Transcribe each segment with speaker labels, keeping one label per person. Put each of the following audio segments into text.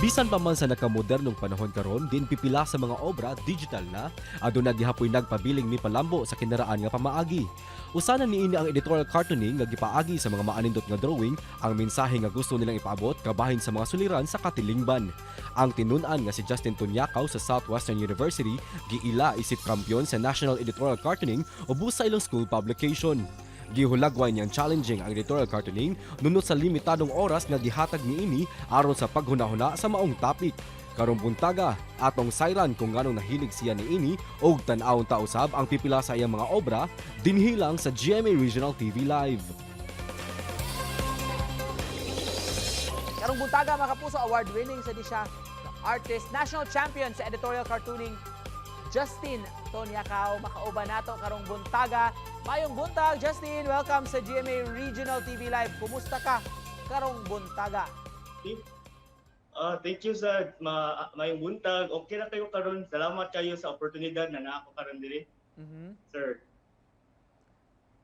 Speaker 1: Bisan pa man sa nakamodernong panahon karon, din pipila sa mga obra digital na, aduna gihapoy nagpabiling mipalambo sa kinaraan nga pamaagi. Usa na niini ang editorial cartooning nga gipaagi sa mga maanindot nga drawing ang mensahe nga gusto nilang ipaabot kabahin sa mga suliran sa katilingban. Ang tinun-an nga si Justin Tunyakaw sa Southwestern University giila isip kampiyon sa National Editorial Cartooning ubos sa ilang school publication. Gihulagway niyang challenging ang editorial cartooning nunot sa limitadong oras nga gihatag niini aron sa paghunahuna sa maong topic. Karong buntaga, atong sayran kung nganong nahilig siya niini og tan-awon ta usab ang pipila sa iyang mga obra dinhi lang sa GMA Regional TV Live.
Speaker 2: Karong buntaga, mga kapuso, award-winning sa di siya na artist, national champion sa editorial cartooning, Justin Tonyakaw, makauban nato karong buntaga. Maayong buntag, Justin. Welcome sa GMA Regional TV Live. Kumusta ka karong buntaga?
Speaker 3: Thank you sa maayong buntag. Okay na kayo karon. Salamat kayo sa oportunidad na naa ko karon diri, sir.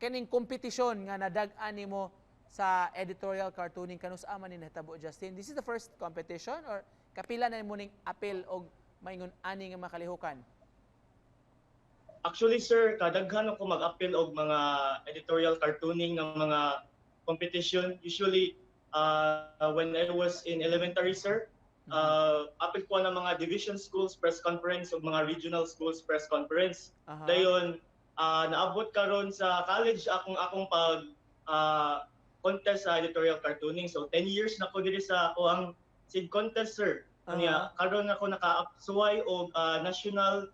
Speaker 2: Kining kompetisyon nga nadag-an nimo sa editorial cartooning, kanus-a man ni nahitabo, Justin? This is the first competition or kapila na mo ning apil og maingon ani nga makalihukan?
Speaker 3: Actually, sir, kadaghan ako mag-appeal og mga editorial cartooning ng mga competition. Usually, when I was in elementary, sir, apil ko ng mga division schools press conference o mga regional schools press conference. Dayon, naabot karon sa college akong pag contest sa editorial cartooning. So 10 years na ko diri sa ako ang sig contest, sir. Unya karon ako naka-suway og national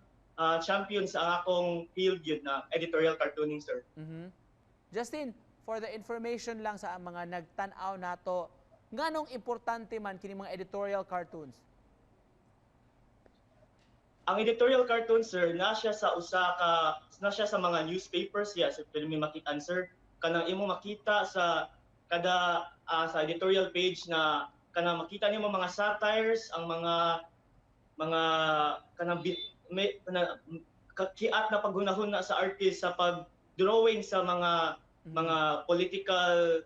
Speaker 3: champion sa akong field yun na editorial cartooning, sir.
Speaker 2: Justin, for the information lang sa mga nagtan-aw nato, nganong importante man kini mga editorial cartoons?
Speaker 3: Ang editorial cartoon, sir, na siya sa usa ka na siya sa mga newspapers ya sa pwede mi makita, sir, kanang imo makita sa kada sa editorial page na kanang makita nimo mga satires, ang mga kanang may na, kiat na paghunahuna sa artist sa pag drawing sa mga mga political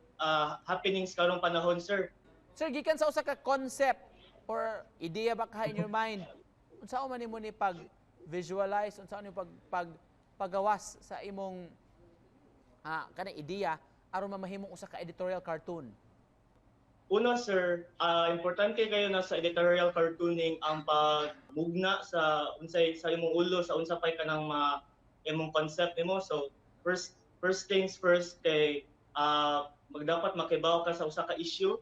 Speaker 3: happenings karong panahon, sir.
Speaker 2: Sir, gikan sa usa ka concept or idea ba ka in your mind, unsa man nimo ni pag visualize, unsa ni pag pagawas sa imong kanang idea aron mamahimong usa ka editorial cartoon?
Speaker 3: Una, sir, importante kayo na sa editorial cartooning ang pagmugna sa unsay sa imong ulo sa unsa pay kanang ma imong concept nimo. So first first things first kay magdapat makibaw ka sa usa ka issue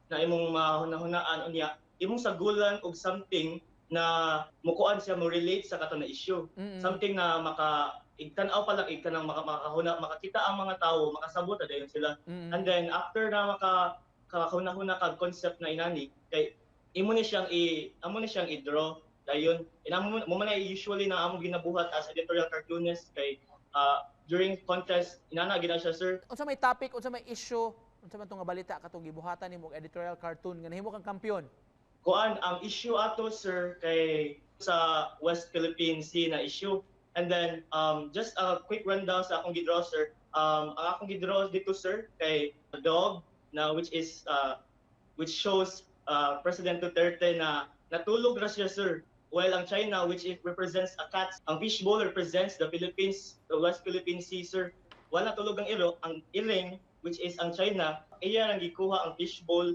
Speaker 3: na imong mahunahunaan, unya imong sagulan og something na mukuan siya, mo relate sa kato na issue. Something na maka igtan-aw pa lang igkanang makahuna, makakita ang mga tao, makasabot na dayon sila. And then after na maka kakahuna-huna kag concept na inani kay imo ni siyang i-draw dayon. Inamo mo man na usually na amo ginabuhat as editorial cartoonist kay during contest inana gina siya, sir.
Speaker 2: Unsa may topic, unsa may issue, unsa man tong nga balita katong gibuhatan nimo og editorial cartoon nga nahimo kang kampiyon?
Speaker 3: Kuan, ang issue ato, sir, kay sa West Philippine Sea na issue. And then just a quick rundown sa akong gidraw, sir. Ang akong gidraw dito, sir, kay a dog na which is which shows President Duterte na natulog ra siya, sir, while ang China, which it represents a cat, ang fishbowl represents the Philippines, the West Philippine Sea, sir. Wala tulog ang iro, ang iring, which is ang China, iya nang gikuha ang fishbowl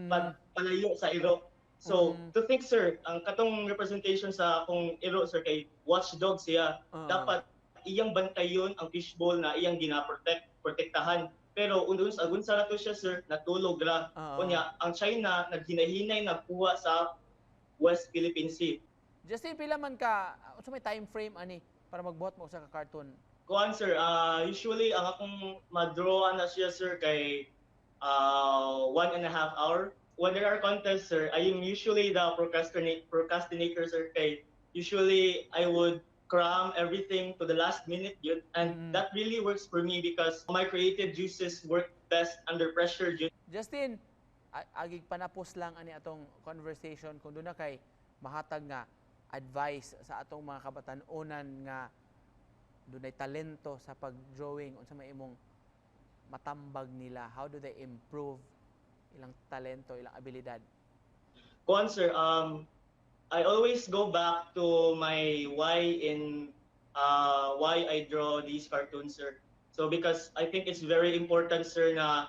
Speaker 3: pag palayo sa iro. So, to think, sir, ang katong representation sa akong iro, sir, kay watchdog siya. Dapat iyang bantayon ang fishbowl na iyang gina-protect, protektahan. Pero undun sa agun sa nato siya, sir, natulog ra. Unya, ang China naghinahinay nagkuha sa West Philippine Sea.
Speaker 2: Justin, pila man ka, unsa may time frame ani para magbuhat mo usa ka cartoon?
Speaker 3: Kuan, sir, usually ang akong ma-draw na siya, sir, kay 1.5 hour. When there are contests, sir, I am usually the procrastinator, sir, kay usually I would cram everything to the last minute yun. And that really works for me because my creative juices work best under pressure yun.
Speaker 2: Justin, agig panapos lang ani atong conversation, kung duna kay mahatag nga advice sa atong mga kabatan-onan nga dunay talento sa pag-drawing, unsa may imong matambag nila? How do they improve ilang talento, ilang abilidad?
Speaker 3: Kuan, sir, I always go back to my why in why I draw these cartoons, sir. So because I think it's very important, sir, na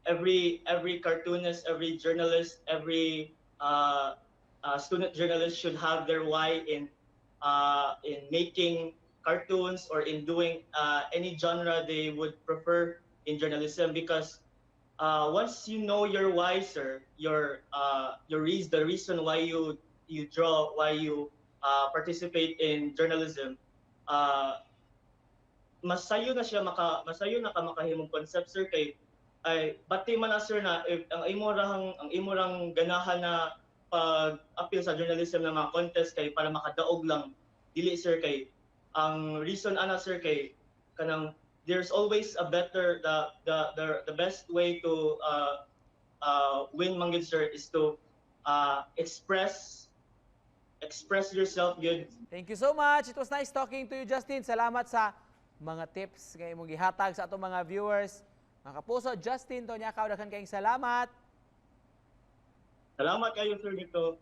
Speaker 3: every cartoonist, every journalist, every student journalist should have their why in making cartoons or in doing any genre they would prefer in journalism, because once you know your why, sir, your reason, the reason why you draw, why you participate in journalism, mas sayo na ka makahimong concept, sir, kay ay bati man na, sir, na if ang imo rang ganahan na pag-appeal sa journalism na mga contest kay para makadaog lang, dili, sir, kay ang reason ana, sir, kay kanang there's always a better the best way to win man gyud, sir, is to express yourself good.
Speaker 2: Thank you so much. It was nice talking to you, Justin. Salamat sa mga tips nga imong gihatag sa atong mga viewers. Mga kapuso, Justin Tonyakaw, daghan kayong salamat.
Speaker 3: Salamat kayo, sir, dito.